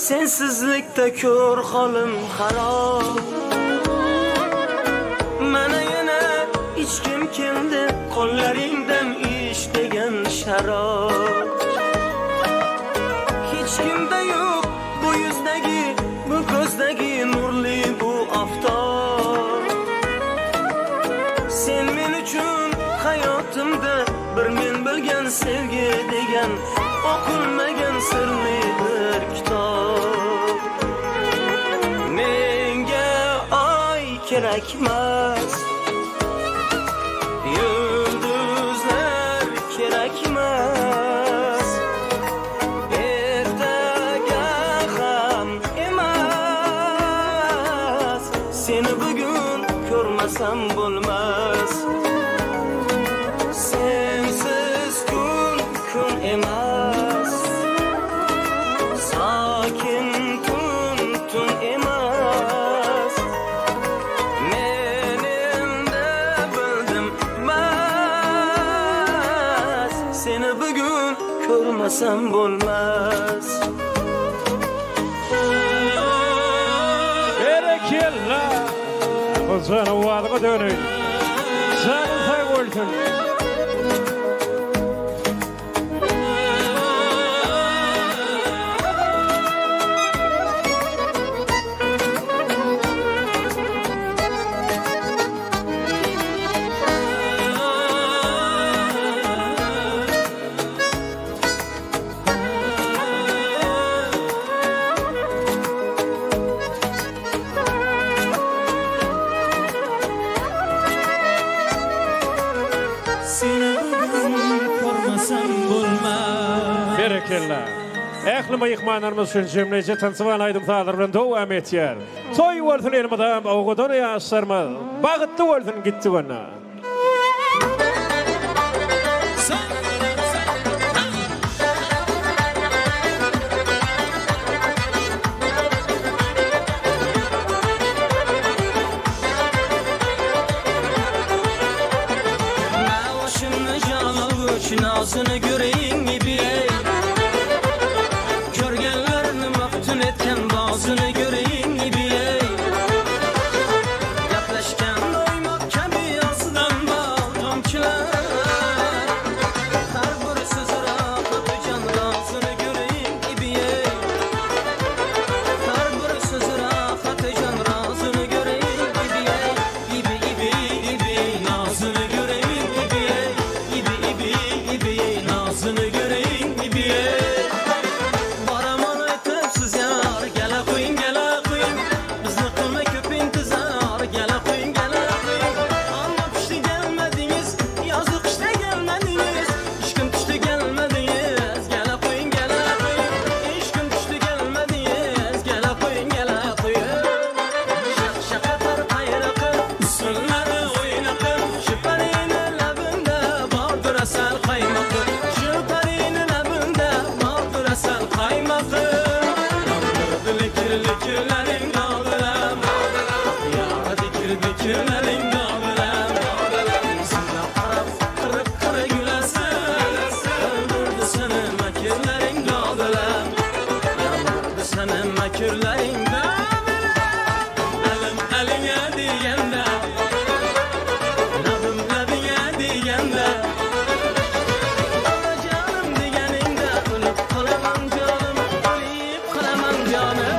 Speaker 19: Sensizlikda ko'r holim xarob. Mana yana ichkim keldi qo'llaringdan ich degan sharob. Hech kimda yo'q bu yuzdagi, bu ko'zdagi nurli bu oftob. Sen men uchun hayotimda bir men bilgan sevgi degan o'qilmagan sirli bir kitob. Menga oy kerakmas, yulduzlar kerakmas, ertaga ham emas, seni bugun ko'rmasam bo'lmas. Sensiz kun kun emas, sokin tun tun emas. Men endi bildim bas, seni bugun ko'rmasam bo'lmas.
Speaker 5: Berekella. Jany wadyňa döneýin. Janyň sag bolsun.
Speaker 10: Seni bugun ko'rmasam bo'lmas.
Speaker 5: Berekella. Ähli myhmanlarymyz üçin jemleýji tansywan aýdym-sazlar bilen dowam etýär. Toý bolsun elmydam owadan ýaşlarymyz. Bagtly bolsun gitdi gonda.
Speaker 19: Başımni jalg'uch nozini ko'ring ey. Ko'rganlarni maftun etgan bozini ko'ring ey. Gaplashgan doymoq kabi og'zidan bol tomchilar. Har bir so'zi rohati jon rozini ko'ring ey. Har bir so'zi rohati jon rozini ko'ring ey. Ibi ibi ibi nozini ko'ring ey. Ibi ibi ibi nozini ko'ring ey. Boraman aytibsiz yor, gala qo'ying, gala qo'ying. Bizni qilma ko'p intizor, gala qo'ying, gala qo'ying. Ammo pishdi gelmadingiz, yozu qishda gelmadingiz. Ishqim tushdi gelmadingiz, gala qo'ying, gala qo'ying. Ishqim tushdi gelmadingiz, gala qo'ying, gala qo'ying. Shaq shaqatar qayriqi, usullari o'ynaqa. Shu parini labimda bordir asal qaymoqi. Shu parini labimda bordir asal qaymoqi. Yondirdi likir likirlaring dog'ilam, Yora dikir dikirlaring dog'ilam. Yuzimga qarab qirib qirib gulasan, O'ldirdi seni makrlaring dog'ilam. Yondirdi seni makrlaring dog'ilam. Elim elinga deganda, labim labinga deganda, Onajonim deganingda o'lib qolaman jonim, o'lib qolaman jonim.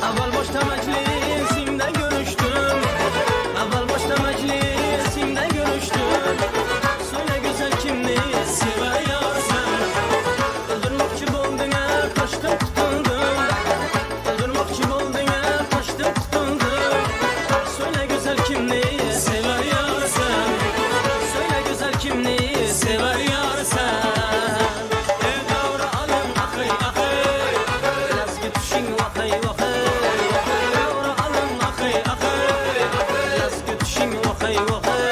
Speaker 19: Avval boshda majlisingda ko'rishdim, avval boshda majlisingda ko'rishdim. So'yla go'zal kimni sevayorsan? O'ldirmoqchi bo'lding-a, qochdim qutuldim. O'ldirmoqchi bo'lding-a, qochdim qutuldim. So'yla go'zal kimni sevayorsan? So'yla go'zal kimni sevayorsan? Ey davra olim axiy axiy, lazgi tushing vahiy vahiy. Davra olim axiy axiy, lazgi tushing vahiy vahiy.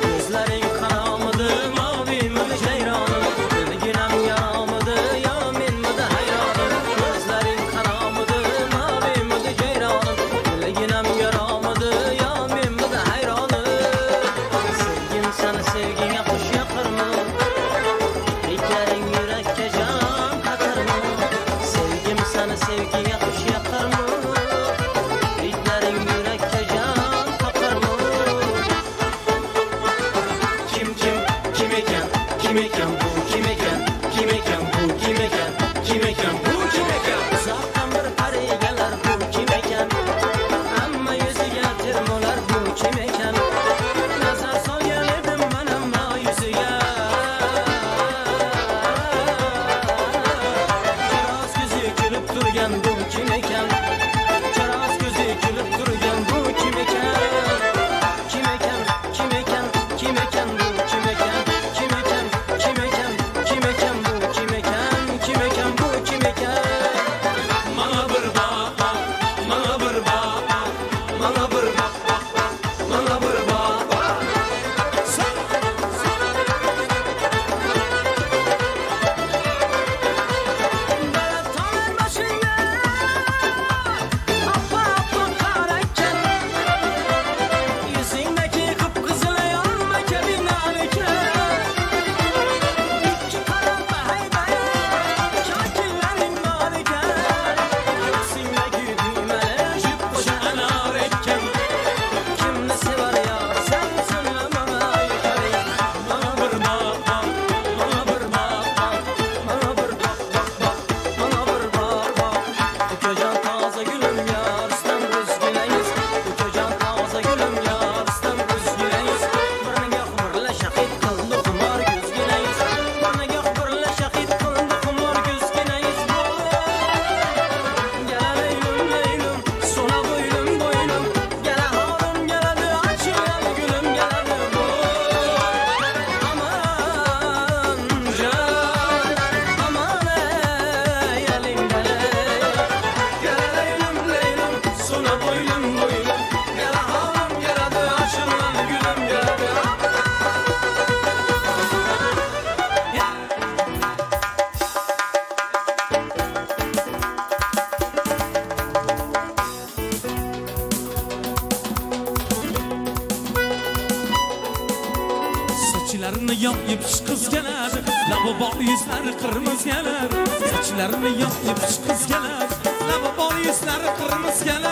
Speaker 19: Ko'zlaring qaromidi, moviymi jayronimi, bilginam yaromidi, yo menmidi Kim ekan, bu kim ekan? Uzakdan bir pari gelir bu kim ekan? Amma yüzüge termolar bu kim ekan? Nazar solgan edim man ammo yuziga. Charos ko'zi kulib turgan bu kim ekan? Charos ko'zi kulib turgan bu kim ekan? Kim ekan? Kim ekan? Kim ekan bu kim ekan? Kim ekan? Kim ekan? Kim ekan bu kim ekan? Kim ekan bu kim ekan? Mana bir bak bak, mana bir bak bak, mana bir bak bak bak, mana bir bak bak. Balat tog'lar boshida oppoq qor ekan. Yuzingdagi qip-qizil olma kabi nar ekan. Ikki qarab haybay, kokillaring bor ekan. Ko'ksingdagi düymalar jup qo'sha anor ekan. Kimni sevar yor sen so'yla maga yuqori. Mana bir baq baq, mana bir baq baq, mana bir baq baq baq, mana bir baq baq. Ukajon toza gulim yorisdan o'zginangiz. Ukajon toza gulim yorisdan o'zginangiz. Bir nigoh birla shahid qildi xumor ko'zginangiz. Bir nigoh birla shahid qildi xumor ko'zginangiz. Gala leylim leylim, so'la bo'ylim bo'ylim. Gala horim geladi, açılan gülüm geladi bu. Aman can, aman ey elimden ey. Gala leylim leylim, so'la bo'ylim bo'ylim. Gala horim geladi, açılan gülüm geladi.
Speaker 10: Saçlarını yayıp kız gelir, Lavabo yüzleri kırmızı gelir. Saçlarını yayıp kız gelir, Lavabo yüzleri kırmızı gelir.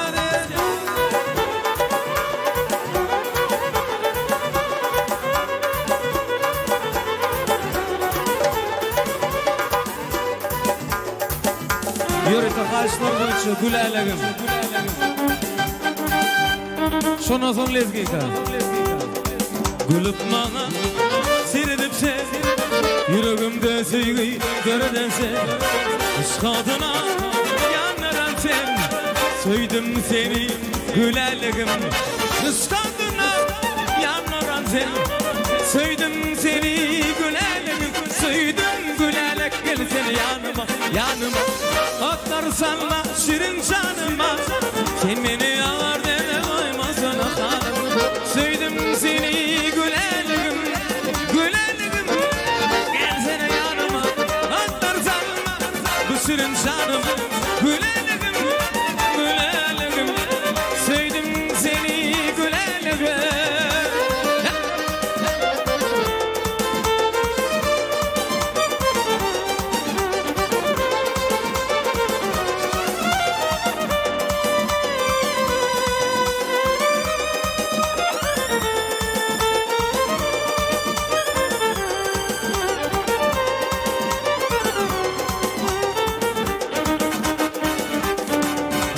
Speaker 10: Yörete haýyşlar boýunça gülälegim. Şondan soň lezginka. Gülüp maňa seredip sen, Yüregimde söýgi döreden sen, Yşk adyna ýandyran sen, Söýdüm seni gülälegim. Yşk adyna ýandyran sen, Söýdüm seni gülälegim. Söýdüm gülälek gel sen ýanyma, ýanyma. Atlar salma şirin janyma, Sen meni ýar deme goýmasana hanym. Söýdüm seni güläligim, güläligim. Gelsene ýanyma, atlar salma bu şirin janyma. Güläligim, güläligim. Söýdüm seni güläligim.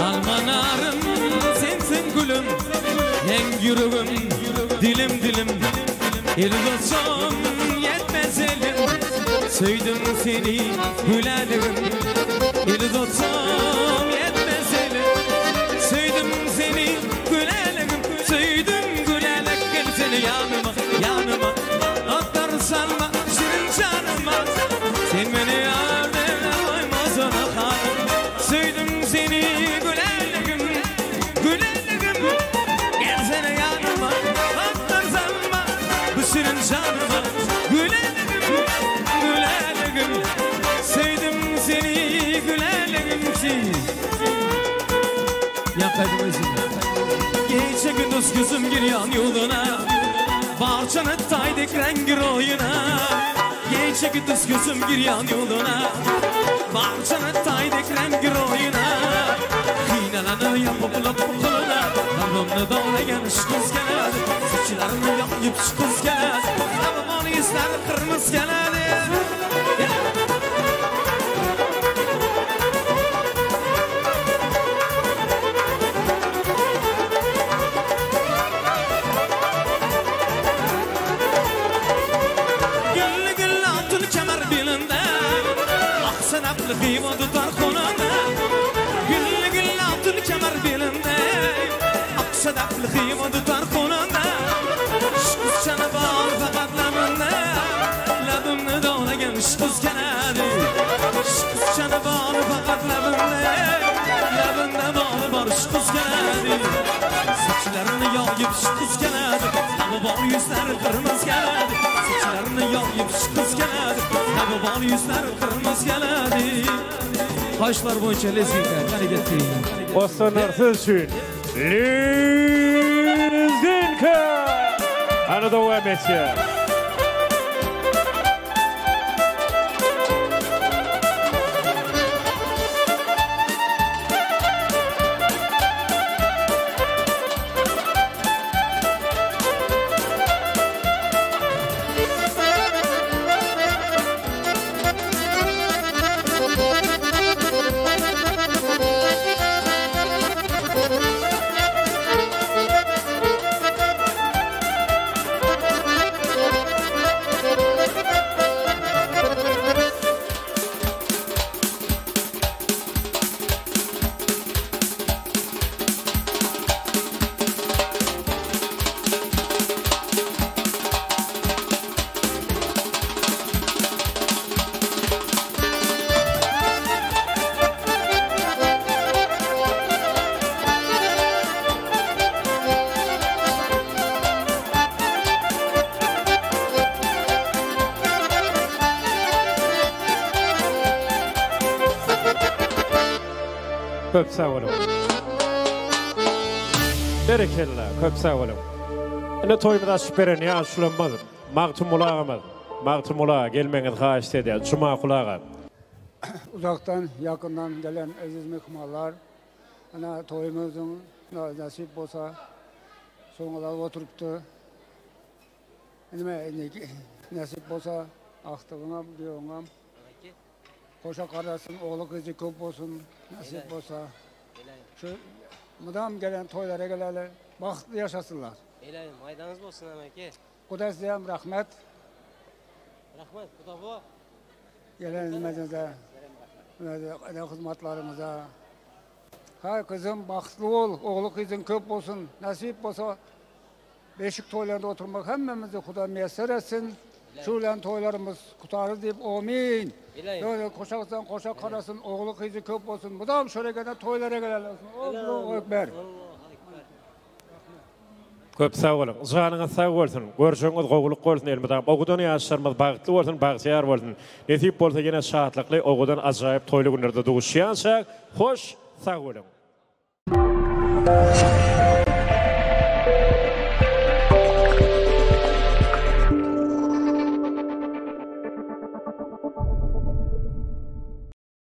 Speaker 10: Almanarım sensin gülüm, en yüreğim dilim dilim. El uzatsam yetmez elim, Söydüm seni gülelim. El uzatsam yetmez elim, Söydüm seni gülelim. Söydüm gülelek gel seni yanıma, yanıma. Atlar salma şirin canıma, Sen beni yar deme koymasana hanım. Söydüm seni gülelim, gülelim. Gelsene yanıma, atlar salma bu şirin canıma. Gülelim, gülelim. Sevdim seni gülelim. Yakaydım özümü. Gece gündüz gözüm giriyan yoluna, Barçanı taydık rengi royuna. Gece gündüz gözüm giriyan yoluna, Barçanı taydık rengi royuna. Kıynalanı yapıp kuluna, Kalbimde doğrayan kız gelir. Saçlarını yapıp kız gelir. Lavabonu yüzleri kırmızı gelir. hywa dutar golunda Gülli-gülli altyn kemer belinde Ak sadaply hywa dutar golunda Şu gyzçany bar fakat labynda Labymny dolagan şu gyz keledi Şu gyzçany bar fakat labynda Labynda baly bar şu gyz keledi Saçlaryny ýaýyp şu gyz keledi Laby bal ýüzleri gyrmyz keledi Saçlaryny ýaýyp şu gyz keledi Laby bal ýüzleri gyrmyz keledi Haýyşlar boýunça lezginka ýany getdi.
Speaker 5: Bossanlar siz üçin Lezginka! Hany dowam etýär. Köp sag boluň. Berekella, köp sag boluň. Ine toýumyzy açyp beren ýaşulamyz Magtymguly agamyz. Magtymguly aga gelmegiňizi haýyşt edýäs. Jumakuly aga.
Speaker 18: Uzakdan, ýakyndan gelen eziz myhmanlar, ine toýumyzyň nesip bolsa soňuna oturypdy. Nime indi nesip bolsa agtygyňam, giýewiňem Goşa garasyn, ogly gyzy köp bolsun, nesip bolsa. Şu mydam gelen toýlara geleli, bagtly ýaşasynlar.
Speaker 20: Eläýim, aýdanyňyz bolsun ameke.
Speaker 18: Guda sizem rahmet.
Speaker 20: Rahmet, guda bo.
Speaker 18: Gelenimize, eden hyzmatlaryňyza. Haý gyzym bagtly bol, ogly gyzyň köp bolsun, nesip bolsa. Beşik toýlarynda oturmak hemmämize Huda miýesser etsin. Şu bilen toýlarymyz gutardy diýip omyn. Ýöne goşakdan goşak garasyn, ogly gyzy köp bolsun. Mydam şöregede toýlara geleli olsun. Allahu ekber.
Speaker 5: Köp sag boluň. Janyňyz sag bolsun. Görjegiňiz gowulyk bolsun elmydam. Owadan ýaşlarymyz bagtly bolsun, bagtyýar bolsun. Nesip bolsa ýene şatlykly, owadan ajaýyp toýly günlerde duşýançak hoş sag boluň.